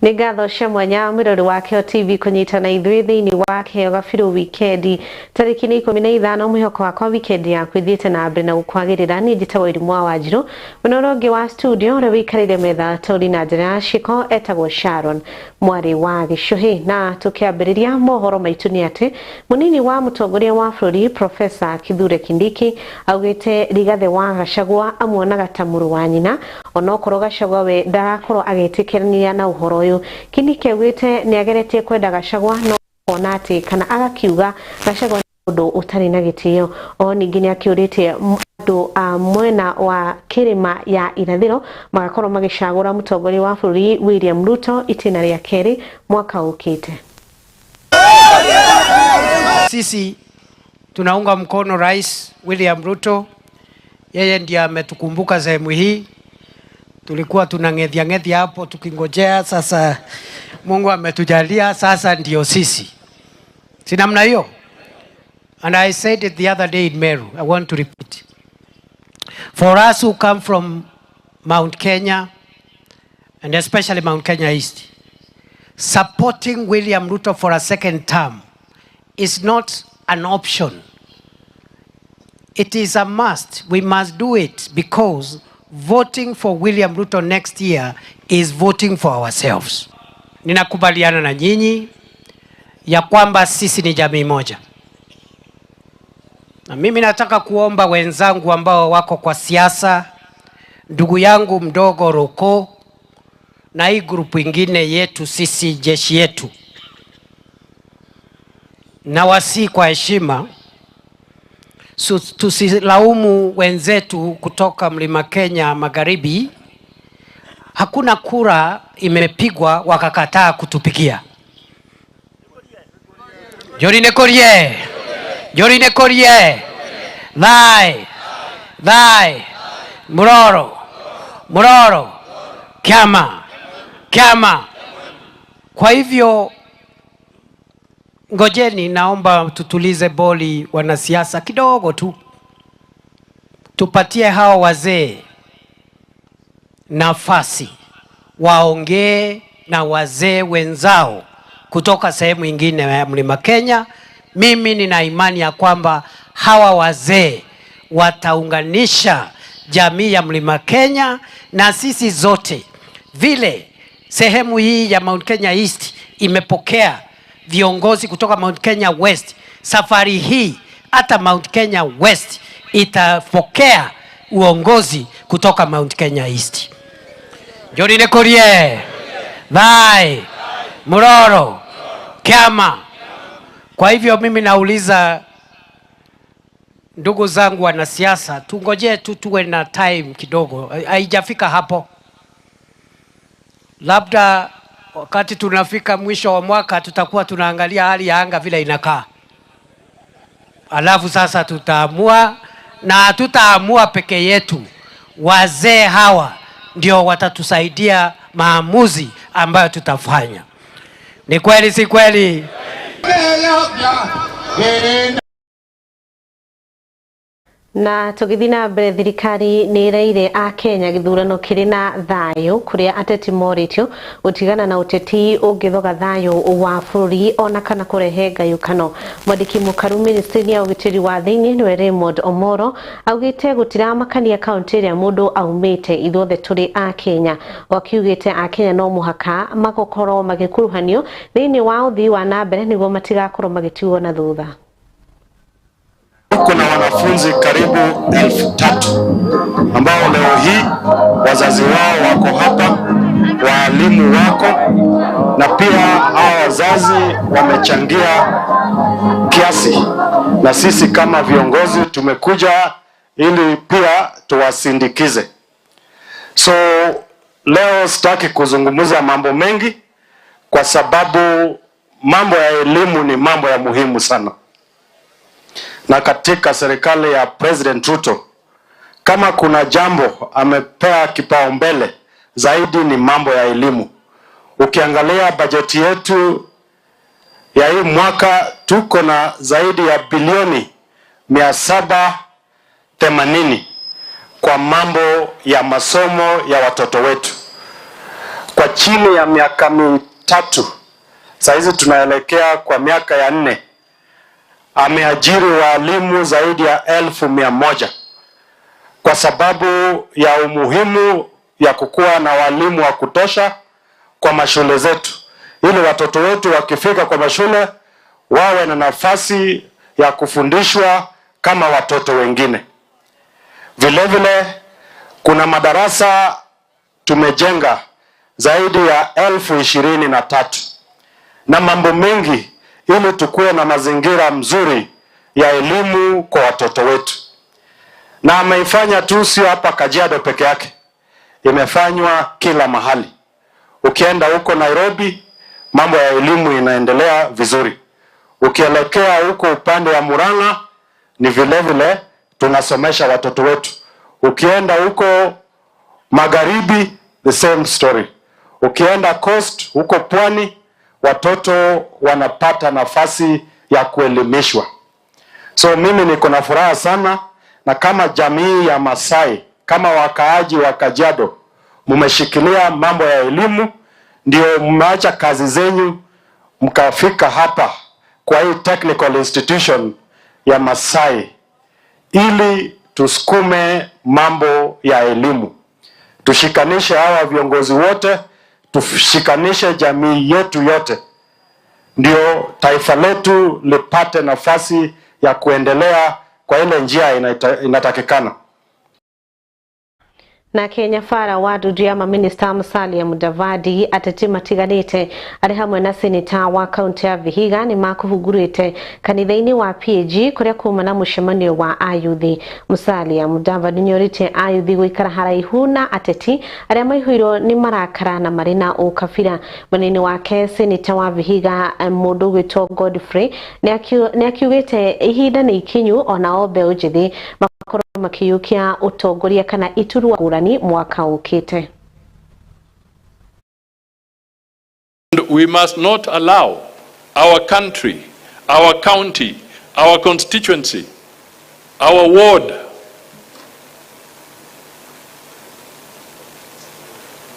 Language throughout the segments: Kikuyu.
Nĩ ngatho cia mwanya mwĩrori wa Kĩo TV kũnyitana ithuĩ thĩinĩ wa Kĩheo Gabirũ wikendi tarĩki nĩ 15. Mwĩhoko wakwa wikendi yaku ithiĩte na mbere na gũkwagĩrĩra. Niĩ njĩtagwo Irimũ wa Wanjirũ, mwena ũrĩa ũngĩ wa studio ũrĩa wĩikarĩire metha taũri na njĩra ya ciĩko etagwo Sharon mwarĩ wa Gĩcũhĩ. Na tũkĩambĩrĩria mohoro maitũ nĩ atĩ mũnini wa mũtongoria wa bũrũri Professor Kithure Kindiki augĩte Rigathĩ wa Gachagua amuonaga ta mũrũ wa nyina, onokorwo Gachagua we ndarakorwo agĩtĩkĩrania na ũhoro ũyũ. Kindiki augĩte nĩ ageretie kwenda Gachagua no ona atĩ kana agakiuga Gachagua ũndũ ũtarĩ na gĩtĩo. O ningĩ nĩ akĩũrĩtie andũ a mwena wa kĩrĩma ya irathĩro magakorwo magĩcagũra mũtongoria wa bũrũri William Ruto itĩna rĩa kerĩ mwaka ũkĩte. Sisi tunaunga mkono Rais William Ruto, yeye ndiye ametukumbuka sehemu hii. Tulikuwa tunang'ethia ng'ethia hapo tukingojea, sasa Mungu ametujalia, sasa ndio sisi, si namna hiyo? And I said it the other day in Meru, I want to repeat. For us who come from Mount Kenya, and especially Mount Kenya East, supporting William Ruto for a second term is not an option. It is a must. We must do it because voting for William Ruto next year is voting for ourselves. Ninakubaliana na nyinyi ya kwamba sisi ni jamii moja. Na mimi nataka kuomba wenzangu ambao wako kwa siasa, ndugu yangu mdogo Roko na hii grupu ingine yetu sisi jeshi yetu, na wasi kwa heshima, tusilaumu wenzetu kutoka Mlima Kenya Magharibi. Hakuna kura imepigwa wakakataa kutupigia. Jorine korie, Jorine korie, thai thai, muroro muroro, kyama kyama. Kwa hivyo ngojeni, naomba tutulize boli wanasiasa kidogo tu, tupatie hao wazee nafasi waongee na wazee wenzao kutoka sehemu ingine ya Mlima Kenya. Mimi nina imani ya kwamba hawa wazee wataunganisha jamii ya Mlima Kenya na sisi zote, vile sehemu hii ya Mount Kenya East imepokea viongozi kutoka Mount Kenya West, safari hii hata Mount Kenya West itapokea uongozi kutoka Mount Kenya East. Jorine korie thai muroro kyama. Kwa hivyo mimi nauliza ndugu zangu wanasiasa, tungojee tu tuwe na time kidogo, haijafika hapo. Labda wakati tunafika mwisho wa mwaka tutakuwa tunaangalia hali ya anga vile inakaa, alafu sasa tutaamua, na hatutaamua peke yetu. Wazee hawa ndio watatusaidia maamuzi ambayo tutafanya. Ni kweli si kweli? Na tũgĩthiĩ na mbere, thirikari nĩ ĩreire a Kenya gĩthurano kĩrĩ na thayũ, kũrĩa ateti morĩtio gũtigana na ũteti ũngĩthoga thayũ wa bũrũri ona kana kũrehe ngayũkano. Mwandĩki mũkaru ministry ya ũgitĩri wa thĩinĩ nĩwe Raymond Omoro augĩte gũtiramakania kaunti ĩrĩa mũndũ aumĩte, ithuothe tũrĩ a Kenya. Akiugĩte a Kenya no mũhaka magokorwo magĩkuruhanio thĩinĩ wa ũthii wa na mbere nĩguo matigakorwo magĩtigwo na thutha. Kuna wanafunzi karibu 3,000 ambao leo hii wazazi wao wako hapa, walimu wako, na pia hawa wazazi wamechangia kiasi, na sisi kama viongozi tumekuja ili pia tuwasindikize. So leo sitaki kuzungumza mambo mengi kwa sababu mambo ya elimu ni mambo ya muhimu sana. Na katika serikali ya President Ruto, kama kuna jambo amepea kipaumbele zaidi ni mambo ya elimu. Ukiangalia bajeti yetu ya hii mwaka, tuko na zaidi ya bilioni 780 kwa mambo ya masomo ya watoto wetu. Kwa chini ya miaka 3, saizi tunaelekea kwa miaka ya 4, ameajiri walimu zaidi ya 100,000 kwa sababu ya umuhimu ya kukuwa na walimu wa kutosha kwa mashule zetu, ili watoto wetu wakifika kwa mashule wawe na nafasi ya kufundishwa kama watoto wengine. Vile vile kuna madarasa tumejenga zaidi ya 23,000 na mambo mengi, ili tukue na mazingira mzuri ya elimu kwa watoto wetu. Na ameifanya tu sio hapa Kajiado peke yake, imefanywa kila mahali. Ukienda huko Nairobi, mambo ya elimu inaendelea vizuri. Ukielekea huko upande wa Murang'a, ni vile vile tunasomesha watoto wetu. Ukienda huko Magharibi, the same story. Ukienda Coast, huko Pwani, watoto wanapata nafasi ya kuelimishwa. So mimi niko na furaha sana, na kama jamii ya Masai, kama wakaaji wa Kajiado, mmeshikilia mambo ya elimu, ndio mmeacha kazi zenyu mkafika hapa kwa hii technical institution ya Masai ili tusukume mambo ya elimu. Tushikanishe hawa viongozi wote, tushikanishe jamii yetu yote, ndio taifa letu lipate nafasi ya kuendelea kwa ile njia inatakikana. Na Kenya fara wa ndundu ya maminista Musalia Mudavadi ateti matiganite ari hamwe na seneta wa kaunti ya Vihiga ni makuhugurite kanitha-ini wa PAG kuria kuma na mucemanio wa ayuthi. Musalia Mudavadi niorite ayuthi guikara haraihu na ateti aria maihuirwo ni marakara na mari na ukabira. Munini wake seneta wa Vihiga mundu gwitwo Godfrey ni akiugite ihinda ni ikinyu onao mbeu njithi makorwo makiyukia utongoria kana iturwa ngurani mwaka ukite. We must not allow our country, our county, our constituency, our ward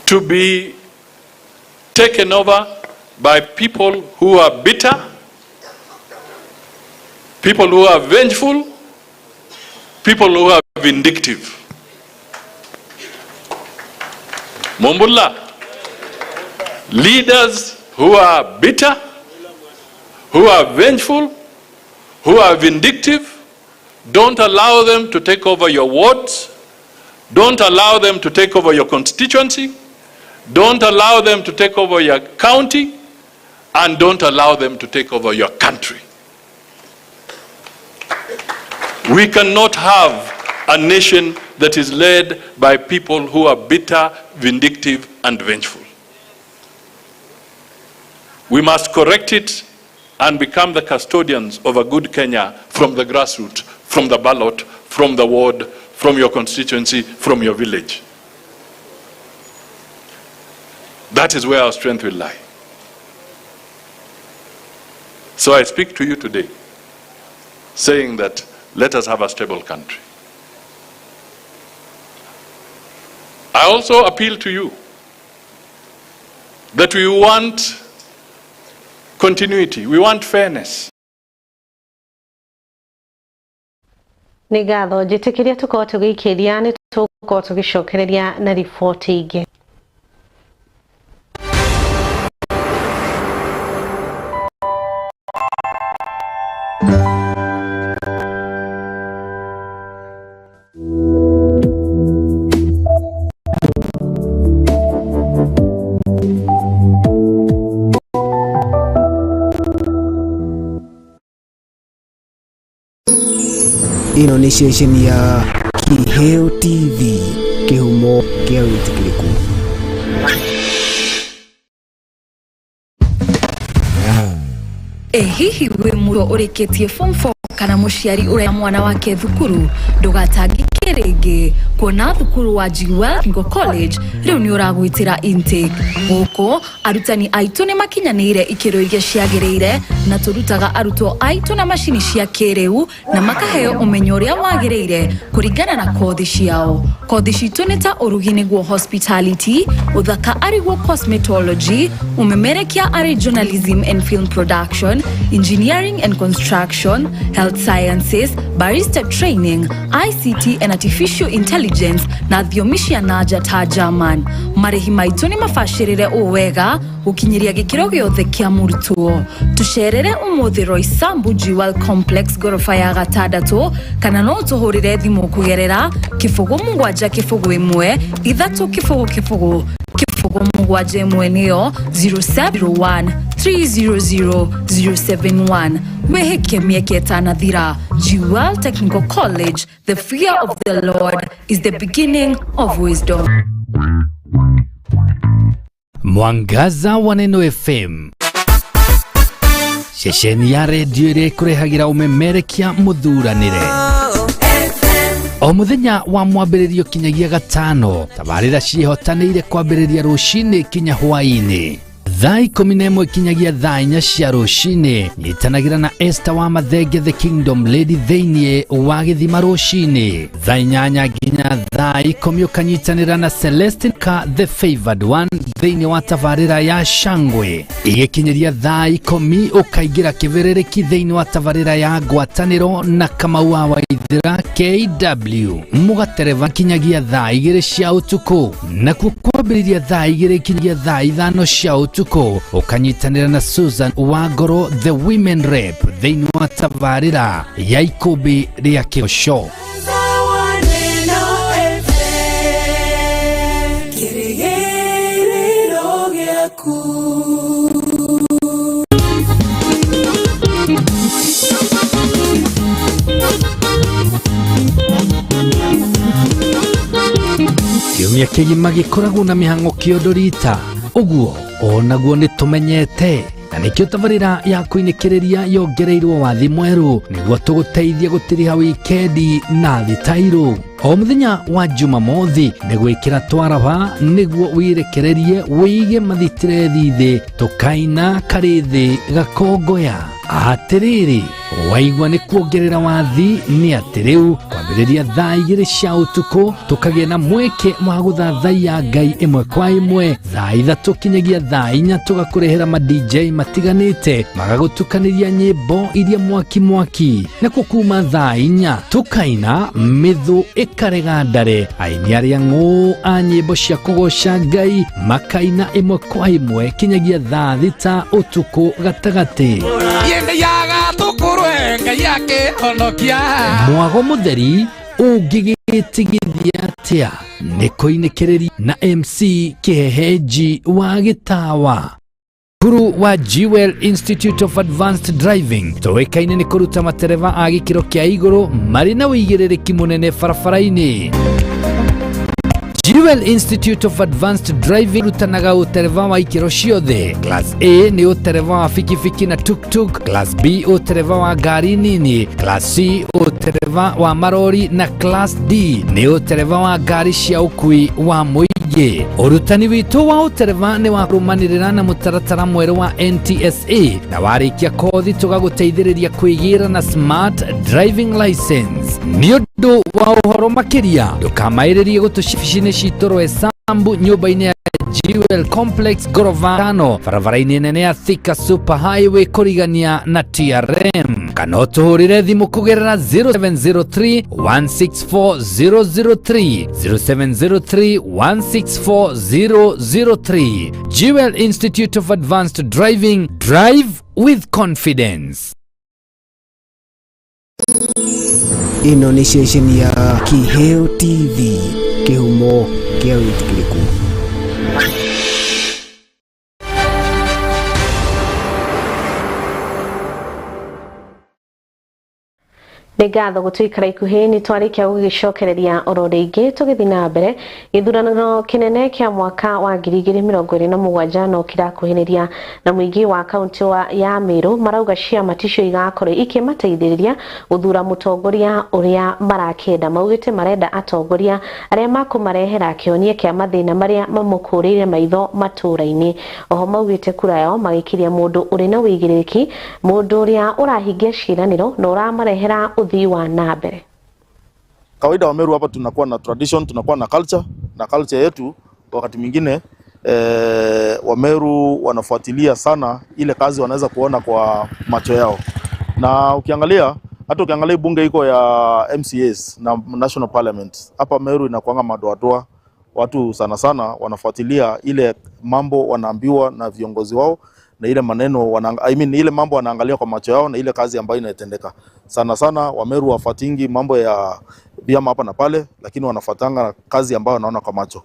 to be taken over by people who are bitter, people who are vengeful, people who are vindictive. Mombulla, leaders who are bitter, who are vengeful, who are vindictive, don't allow them to take over your wards, don't allow them to take over your constituency, don't allow them to take over your county, and don't allow them to take over your country. We cannot have a nation that is led by people who are bitter, vindictive, and vengeful. We must correct it and become the custodians of a good Kenya from the grassroots, from the ballot, from the ward, from your constituency, from your village. That is where our strength will lie. So I speak to you today, saying that let us have a stable country. I also appeal to you that we want continuity, we want fairness. Nĩ ngatho njĩtĩkĩria tũkorwo tũgĩikĩria nĩ tũgũkorwo tũgĩcokereria na riboti ingĩ. Ĩno nĩ ceceni ya Kiheo TV, kĩhumo kĩa wĩtĩkĩrĩku. Ĩ hihi wĩ mũrutwo ũrĩkĩtie form 4 kana mũciari ũrĩa mwana wake thukuru? Ndũgatangĩke Rĩngĩ kuona thukuru wa Jewel Technical College rĩu nĩ ũragwĩtĩra intake. Gũkũ arutani aitũ nĩ makinyanĩire ikĩro iria ciagĩrĩire, na tũrutaga arutwo aitũ na macini cia kĩrĩu na makaheo ũmenyo ũrĩa wagĩrĩire kũringana na kothi ciao. Kothi citũ nĩ ta ũrugi nĩguo hospitality, ũthaka arĩguo cosmetology, ũmemerekia arĩ journalism and film production, engineering and construction, health sciences, barista training, ICT and artificial intelligence na thiomi cia nanja ta German. Marĩhi maitũ nĩ mabacĩrĩre ũũ wega gũkinyĩria gĩkĩro gĩothe kĩa mũrutwo. Tũcerere ũmũthĩ Roysambu Jewel Complex, ngoroba ya gatandatũ, kana no ũtũhũrĩre thimũ kũgerera 07013000071, nĩyo 0701 300 071. Wĩhĩke mĩeke ĩtanathira. Jewel Technical College, the fear of the Lord is the beginning of wisdom. Mwangaza wa Neno FM, ceceni ya redio ĩrĩa ĩkũrehagĩra ũmemerekia mũthuranĩre o mũthenya wa mwambĩrĩrio kinyagia gatano. Tabarĩra ciĩhotanĩire kwambĩrĩria rũcinĩ kinya hwaĩ-inĩ thaa 11 kinyagia thaa 4 cia rũcinĩ. Nyitanagĩra na Esther wa Mathenge, the Kingdom Lady, thĩinĩ wa gĩthima rũcinĩ thaa 8 nginya thaa 10. Ũkanyitanĩra na Celestin ka the Favored One thĩinĩ wa tabarĩra ya Shangwe. Igĩkinyĩria thaa 10 ũkaingĩra kĩbĩrĩrĩki thĩinĩ wa tabarĩra ya Ngwatanĩro na Kamau wa Waithĩra KW, mũgatereba kinyagia thaa 2 cia ũtukũ. Nakuo kwambĩrĩria thaa 2 kinyagia thaa 5 cia ũtukũ ũkanyitanĩra na Susan Wangoro, the Women Rep, thĩinĩ wa tabarĩra ya Ikũmbĩ rĩa Kĩgoco. Kiumia kĩgima gĩkoragwo na mĩhang'o kĩondo rita ũguo onaguo nĩ tũmenyete, na nĩkĩo tabarĩra ya kũinĩkĩrĩria yongereirwo wathi mwerũ nĩguo tũgũteithie gũtiriha wikendi na thitairũ. O mũthenya wa Jumamothi nĩ gwĩkĩra twaraba nĩguo wĩrekererie wĩige mathitirethi thĩ tũkaina karĩ thĩ gakongoya. Atĩrĩrĩ, waigua nĩ kuongerera wathi nĩ atĩ rĩu kwambĩrĩria thaa 2 cia ũtukũ tũkagĩa na mweke wa gũthathaiya Ngai ĩmwe kwa ĩmwe. Thaa 3 kinyagia thaa 4 tũgakũrehera ma DJ matiganĩte magagũtukanĩria nyĩmbo iria mwaki mwaki. Nakuo kuma thaa 4 tũkaina mĩthũ ĩkarega ndare, aini arĩa ng'ũ a nyĩmbo cia kũgoca Ngai makaina ĩmwe kwa ĩmwe kinyagia thaa 6 ũtukũ gatagatĩ. Mwago mũtheri ũngĩgĩtigithia atĩa nĩ kũinĩkĩrĩria na MC Kĩhehenji wa Gĩtawa. Cukuru wa Jewel Institute of Advanced Driving tũĩkaine nĩ kũruta matereba a gĩkĩro kĩa igũrũ marĩ na ũigĩrĩrĩki mũnene barabara-inĩ. Jewel Institute of Advanced Driving rutanaga ũtereba wa ikĩro ciothe. Class A nĩ ũtereba wa bikibiki na tuk-tuk, Class B ũtereba wa ngari nini, Class C ũtereba wa marori na Class D nĩ ũtereba wa ngari cia ũkui wa mũingĩ. Ũrutani witũ wa ũtereba nĩ wa kũrũmanĩrĩra na mũtaratara mwerũ wa NTSA, na warĩkia kothi tũgagũteithĩrĩria kwĩgĩra na smart driving license. Nĩ ũndũ wa ũhoro makĩria ndũkamaĩrĩrie gũtũcibici-inĩ citũ Roysambu nyũmba-inĩ ya Jewel Complex ngoroba 5 barabara-inĩ nene ya Thika Super Highway kũrigania na TRM, kana ũtũhũrĩre thimũ kũgerera 0703 164 003, 0703 164 003. Jewel Institute of Advanced Driving, drive with confidence. Ĩno nĩ ceceni ya Kĩheo TV, kĩhumo kĩa wĩtĩkĩrĩku. Nĩ ngatho gũtũikara ikuhĩ. Nĩ twarĩkia gũgĩcokereria oro rĩngĩ tũgĩthiĩ na mbere. Gĩthurano kĩnene kĩa mwaka wa 2027 no kĩrakuhĩrĩria, na mũingĩ wa kaunti ya Meru marauga ciama ticio igakorwo ikĩmateithĩrĩria gũthura mũtongoria ũrĩa marakĩenda. Maugĩte marenda atongoria arĩa makũmarehera kĩhonia kĩa mathĩna marĩa mamũkũrĩire maitho matũũra-inĩ. Oho maugĩte kura yao magĩkiria mũndũ ũrĩ na wĩigĩrĩrĩki, mũndũ ũrĩa ũrahingia ciĩranĩro na ũramarehera ũthii wa na mbere. Kawaida wa Meru hapa tunakuwa na tradition, tunakuwa na culture, na culture yetu wakati mwingine Wameru wanafuatilia sana ile kazi wanaweza kuona kwa macho yao, na ukiangalia, hata ukiangalia bunge iko ya MCAs na National Parliament hapa Meru inakuanga madoadoa. Watu sana sana wanafuatilia ile mambo wanaambiwa na viongozi wao na ile maneno I mean, ile mambo wanaangalia kwa macho yao na ile kazi ambayo inatendeka. Sana sana Wameru wafuatingi mambo ya vyama hapa na pale, lakini wanafuatanga kazi ambayo wanaona kwa macho.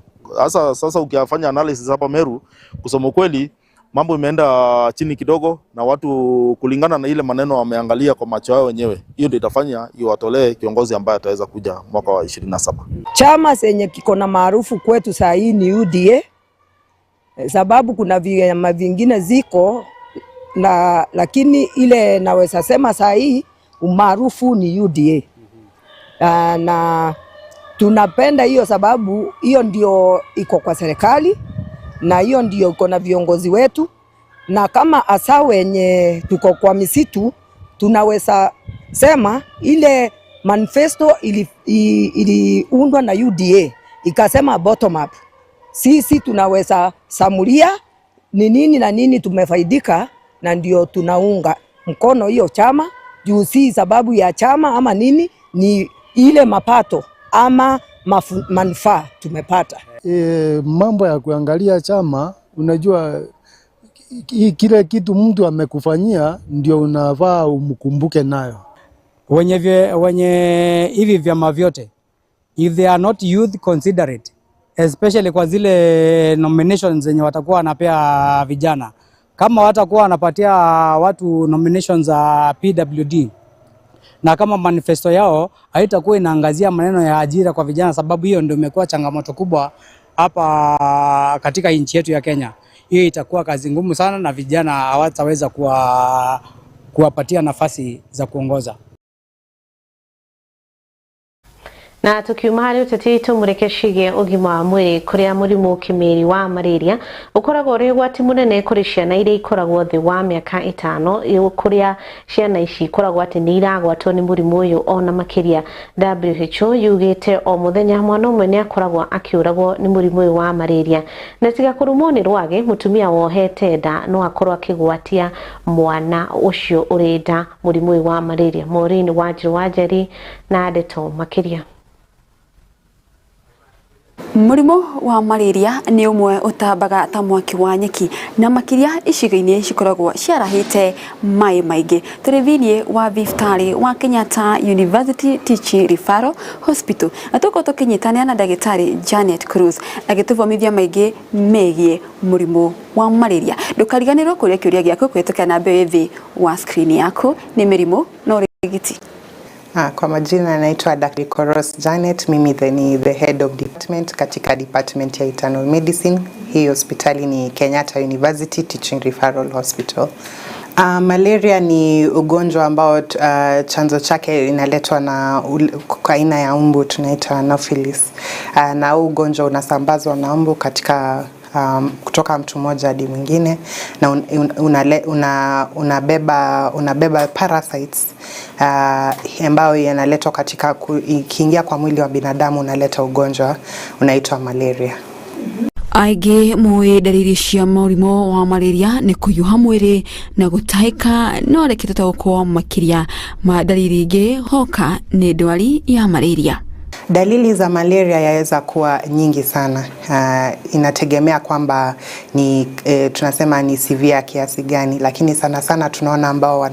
Sasa ukifanya analysis hapa Meru, kusema ukweli, mambo imeenda chini kidogo, na watu kulingana na ile maneno wameangalia kwa macho yao wenyewe, hiyo ndio itafanya iwatolee kiongozi ambaye ataweza kuja mwaka wa 27. Chama senye kiko na maarufu kwetu saa hii ni UDA, sababu kuna vyama vingine ziko na, lakini ile naweza sema saa hii umaarufu ni UDA. Na tunapenda hiyo sababu hiyo ndio iko kwa serikali na hiyo ndio iko na viongozi wetu, na kama asa wenye tuko kwa misitu tunaweza sema ile manifesto iliundwa na UDA ikasema bottom up. Sisi tunaweza samulia ni nini na nini tumefaidika, na ndio tunaunga mkono hiyo chama juu si sababu ya chama ama nini, ni ile mapato ama manufaa tumepata. Mambo ya kuangalia chama, unajua kile kitu mtu amekufanyia ndio unafaa umkumbuke nayo. Wenye hivi vyama vyote, if they are not youth considerate, especially kwa zile nominations zenye watakuwa wanapea vijana, kama watakuwa wanapatia watu nominations za PWD na kama manifesto yao haitakuwa inaangazia maneno ya ajira kwa vijana, sababu hiyo ndio imekuwa changamoto kubwa hapa katika nchi yetu ya Kenya. Hiyo itakuwa kazi ngumu sana na vijana hawataweza kuwapatia nafasi za kuongoza. Na tukiuma harĩ ũteti, tũmũrĩke ciĩgiĩ ũgima wa mwĩrĩ, kũrĩa mũrimũ kĩmĩri wa malaria ũkoragwo ũrĩ ũgwati mũnene kũrĩ ciana iria ikoragwo thĩ wa mĩaka 5, kũrĩa ciana ici ikoragwo atĩ nĩ iragwatwo nĩ mũrimũ ũyũ ona makĩria. WHO yugĩte o mũthenya mwana ũmwe nĩ akoragwo akĩũragwo nĩ mũrimũ ũyũ wa malaria, na tiga kũrũmwo nĩ rwagĩ, mũtumia wohete nda no akorwo akĩgwatia mwana ũcio ũrĩ nda mũrimũ ũyũ wa malaria. Maureen Wanjiru Wanjeri na ndeto makĩria. Mũrimũ wa malaria nĩ ũmwe ũtambaga ta mwaki wa nyeki, na makĩria icigo-inĩ cikoragwo ciarahĩte maĩ maingĩ. Tũrĩ thĩiniĩ wa thibitarĩ wa Kenyatta University Teaching Referral Hospital, na tũkorwo tũkĩnyitanĩra na ndagĩtarĩ Janet Cruz agĩtũthomithia maingĩ megiĩ mũrimũ wa malaria. Ndũkariganĩrwo kũria kĩũria gĩaku kũhĩtũkĩra namba ĩyo ĩ thĩ wa screen yaku. Nĩ mĩrimũ na ũrigiti. Kwa majina naitwa Dr. Koros Janet, mimi ni the head of department katika department ya internal medicine. Hii hospitali ni Kenyatta University Teaching Referral Hospital. Malaria ni ugonjwa ambao chanzo chake inaletwa na aina ya mbu tunaita Anopheles. Na huu ugonjwa unasambazwa na mbu katika kutoka mtu mmoja hadi mwingine, na unabeba parasites ambayo yanaletwa katika ikiingia kwa mwili wa binadamu unaleta ugonjwa unaitwa malaria. Aingĩ moĩ ndariri cia mũrimũ wa malaria nĩ kũhiũha mwĩrĩ na gũtahĩka, no reke tũtaũkwo makĩria ma ndariri ingĩ hoka nĩ ndwari ya malaria. Dalili za malaria yaweza kuwa nyingi sana. Inategemea kwamba ni tunasema ni severe kiasi gani, lakini sana sana tunaona ambao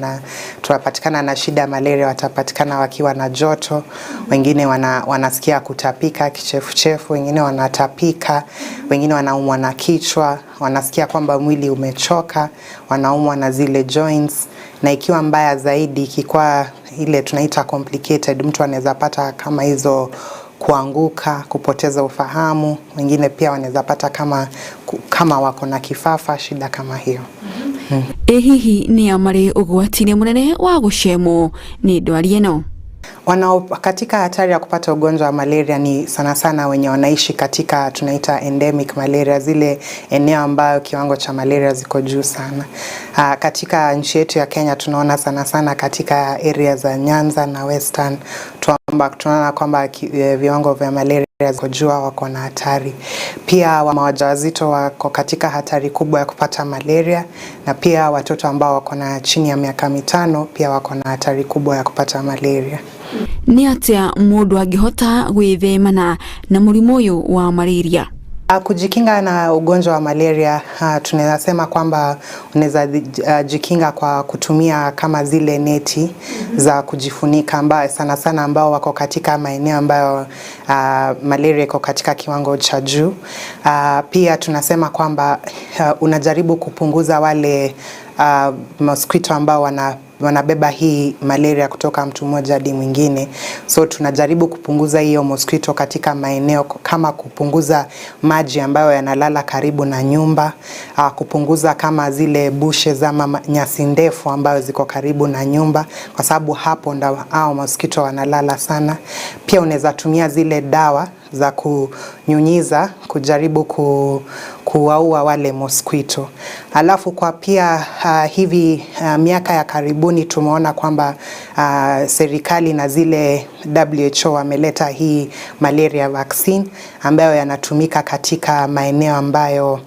tunapatikana na shida ya malaria watapatikana wakiwa na joto, wengine wanasikia kutapika kichefuchefu, wengine wanatapika, wengine wanaumwa na kichwa, wanasikia kwamba mwili umechoka, wanaumwa na zile joints, na ikiwa mbaya zaidi, ikikuwa ile tunaita complicated, mtu anaweza pata kama hizo kuanguka, kupoteza ufahamu. Wengine pia wanaweza pata kama wako na kifafa, shida kama hiyo. Ĩ hihi nĩ a marĩ ũgwati-inĩ mũnene wa gũcemwo nĩ ndwari ĩno? Wanao katika hatari ya kupata ugonjwa wa malaria ni sana sana wenye wanaishi katika tunaita endemic malaria, zile eneo ambayo kiwango cha malaria ziko juu sana. Katika nchi yetu ya Kenya tunaona sana sana katika area za Nyanza na Western tunaona kwamba viwango vya malaria ziko juu, wako na hatari. Pia wamama wajawazito wako katika hatari kubwa ya kupata malaria, na pia watoto ambao wako na chini ya miaka 5 pia wako na hatari kubwa ya kupata malaria. Nĩ atĩa mũndũ angĩhota gwĩthemana na mũrimũ ũyũ wa malaria? Kujikinga na ugonjwa wa malaria, tunaweza sema kwamba unaweza jikinga kwa kutumia kama zile neti za kujifunika, ambayo sana sana ambao wako katika maeneo ambayo malaria iko katika kiwango cha juu. Pia tunasema kwamba unajaribu kupunguza wale mosquito ambao wanabeba hii malaria kutoka mtu mmoja hadi mwingine. So tunajaribu kupunguza hiyo mosquito katika maeneo kama kupunguza maji ambayo yanalala karibu na nyumba, kupunguza kama zile bushes ama nyasi ndefu ambayo ziko karibu na nyumba, kwa sababu hapo ndo hao mosquito wanalala sana. Pia unaweza tumia zile dawa za kunyunyiza kujaribu kuwaua wale mosquito. Alafu kwa pia hivi miaka ya karibuni tumeona kwamba serikali na zile WHO wameleta hii malaria vaccine ambayo yanatumika katika maeneo ambayo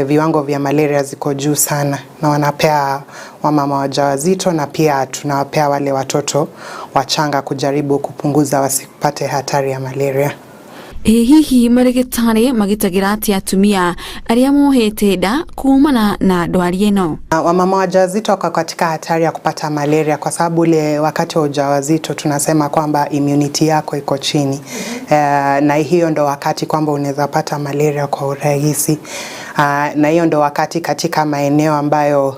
viwango vya malaria ziko juu sana, na wanapea wamama wajawazito na pia tunawapea wale watoto wachanga kujaribu kupunguza wasipate hatari ya malaria. Ĩ hihi marĩgĩtarĩ magitagĩra atĩa atumia arĩa mohete nda kumana na ndwari ĩno? Wamama wajawazito wako katika hatari ya kupata malaria kwa sababu ule wakati wa ujawazito tunasema kwamba immunity yako iko chini. Na hiyo ndo wakati kwamba unaweza pata malaria kwa urahisi. Na hiyo ndo wakati katika maeneo ambayo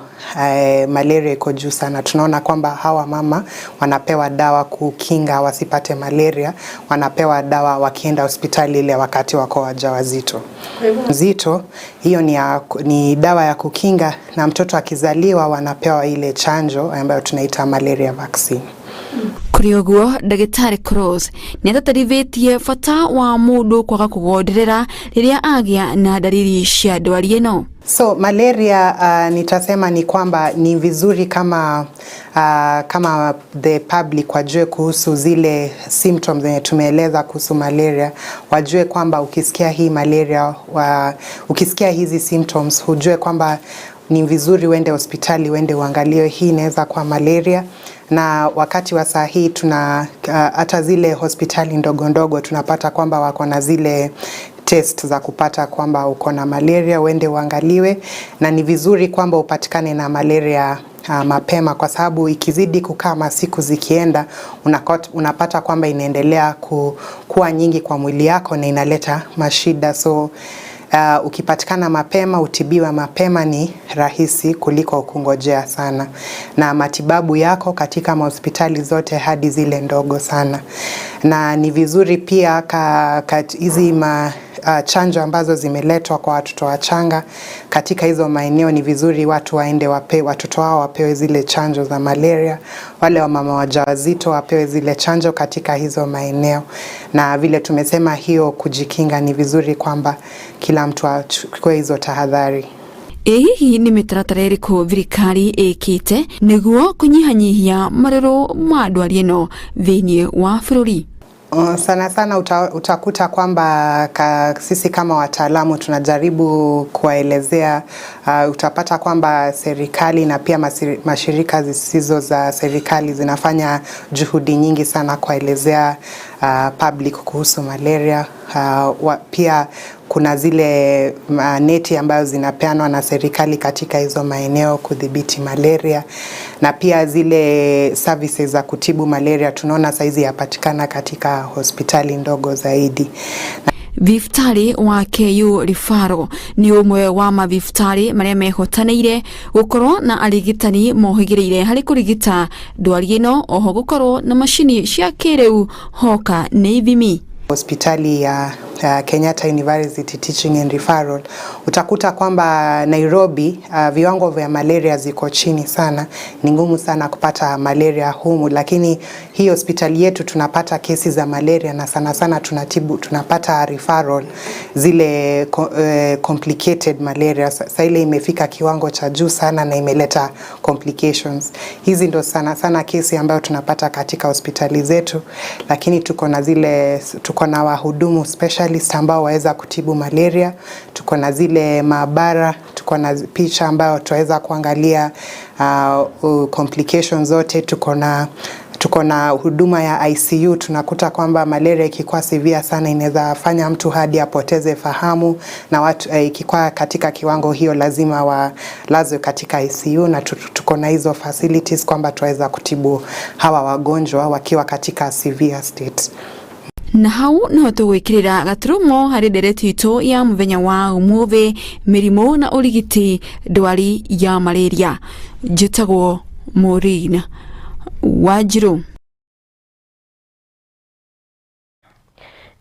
malaria iko juu sana. Tunaona kwamba hawa mama wanapewa dawa kukinga wasipate malaria, wanapewa dawa wakienda hospitali ile wakati wako wajawazito. Mzito, hiyo ni dawa ya kukinga, na mtoto akizaliwa wanapewa ile chanjo ambayo tunaita malaria vaccine. Kũrĩ ũguo, ndagĩtarĩ Cross nĩ atatarithĩtie bata wa mũndũ kwaga kũgonderera rĩrĩa agĩa na dalili cia ndwari ĩno. So malaria, nitasema ni kwamba ni vizuri kama the public wajue kuhusu zile symptoms zenye tumeeleza kuhusu malaria, wajue kwamba ukisikia hii malaria, ukisikia hizi symptoms hujue kwamba ni vizuri uende hospitali, uende uangaliwe hii inaweza kuwa malaria. Na wakati wa saa hii tuna hata zile hospitali ndogo ndogo tunapata kwamba wako na zile test za kupata kwamba uko na malaria, uende uangaliwe, na ni vizuri kwamba upatikane na malaria mapema, kwa sababu ikizidi kukaa masiku zikienda unapata kwamba inaendelea kuwa nyingi kwa mwili yako na inaleta mashida. So ukipatikana mapema, utibiwa mapema ni rahisi kuliko kungojea sana, na matibabu yako katika mahospitali zote hadi zile ndogo sana. Na ni vizuri pia hizi chanjo ambazo zimeletwa kwa watoto wachanga katika hizo maeneo, ni vizuri watu waende watoto wao wapewe zile chanjo za malaria, wale wamama wajawazito wapewe zile chanjo katika hizo maeneo. Na vile tumesema hiyo kujikinga, ni vizuri kwamba kila mtu achukue hizo tahadhari. Ĩ hihi nĩ mĩtaratara ĩrĩkũ thirikari ĩkĩte nĩguo kũnyihanyihia marũrũ ma ndwari ĩno thĩinĩ wa bũrũri? Sana sana utakuta kwamba sisi kama wataalamu tunajaribu kuwaelezea. Utapata kwamba serikali na pia mashirika zisizo za serikali zinafanya juhudi nyingi sana kuwaelezea public kuhusu malaria. Pia kuna zile neti ambayo zinapeanwa na serikali katika hizo maeneo kudhibiti malaria, na pia zile services za kutibu malaria tunaona saizi yapatikana katika hospitali ndogo zaidi. Thibitarĩ wa KU Referral nĩ ũmwe wa mathibitarĩ marĩa mehotanĩire gũkorwo na arigitani mohĩgĩrĩire harĩ kũrigita ndwari ĩno, oho gũkorwo na macini cia kĩrĩu hoka nĩ ithimi. Hospitali ya Kenyatta University Teaching and Referral, utakuta kwamba Nairobi viwango vya malaria ziko chini sana, ni ngumu sana kupata malaria humu, lakini hii hospitali yetu tunapata kesi za malaria na sana sana tunatibu, tunapata referral zile complicated malaria. Sasa ile imefika kiwango cha juu sana na imeleta complications. Hizi ndo sana sana kesi ambayo tunapata katika hospitali zetu, lakini tuko na zile, tuko na wahudumu specialist ambao waweza kutibu malaria, tuko na zile maabara, tuko na picha ambayo tuweza kuangalia complications zote, tuko na huduma ya ICU. Tunakuta kwamba malaria ikikuwa severe sana inaweza fanya mtu hadi apoteze fahamu, na watu ikikuwa katika kiwango hiyo lazima walazwe katika ICU, na tuko na hizo facilities kwamba tuweza kutibu hawa wagonjwa wakiwa katika severe state. Na hau niho tũgwĩkĩrĩra gaturumo harĩ ndereti itũ ya mũthenya wa ũmũthĩ, mĩrimũ na ũrigiti ndwari ya malaria. Njĩtagwo Maureen Wanjirũ.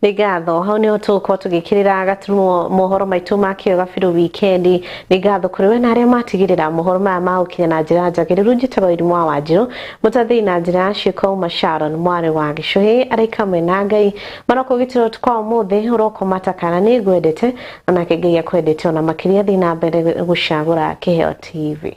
Nĩ ngatho, hau nĩho tũgũkorwo tũgĩkĩrĩra gaturumo mohoro maitũ ma kĩo gabirũ wikendi. Nĩ ngatho kũrĩ we na arĩa matigĩrĩra mohoro maya magũkinya na njĩra njagĩrĩru. Njĩtagwo Irimũ wa Wanjirũ, mũtathĩi na njĩra ya ciĩko uma Sharon mwarĩ wa Gĩcũhĩ, araika na Ngai maroko gĩtĩro ũtukũ wa ũmũthĩ ũrokoma kana nĩ ngwendete onake Ngai akwendete ona makĩria. Thiĩ na mbere gũcagũra Kĩheo TV.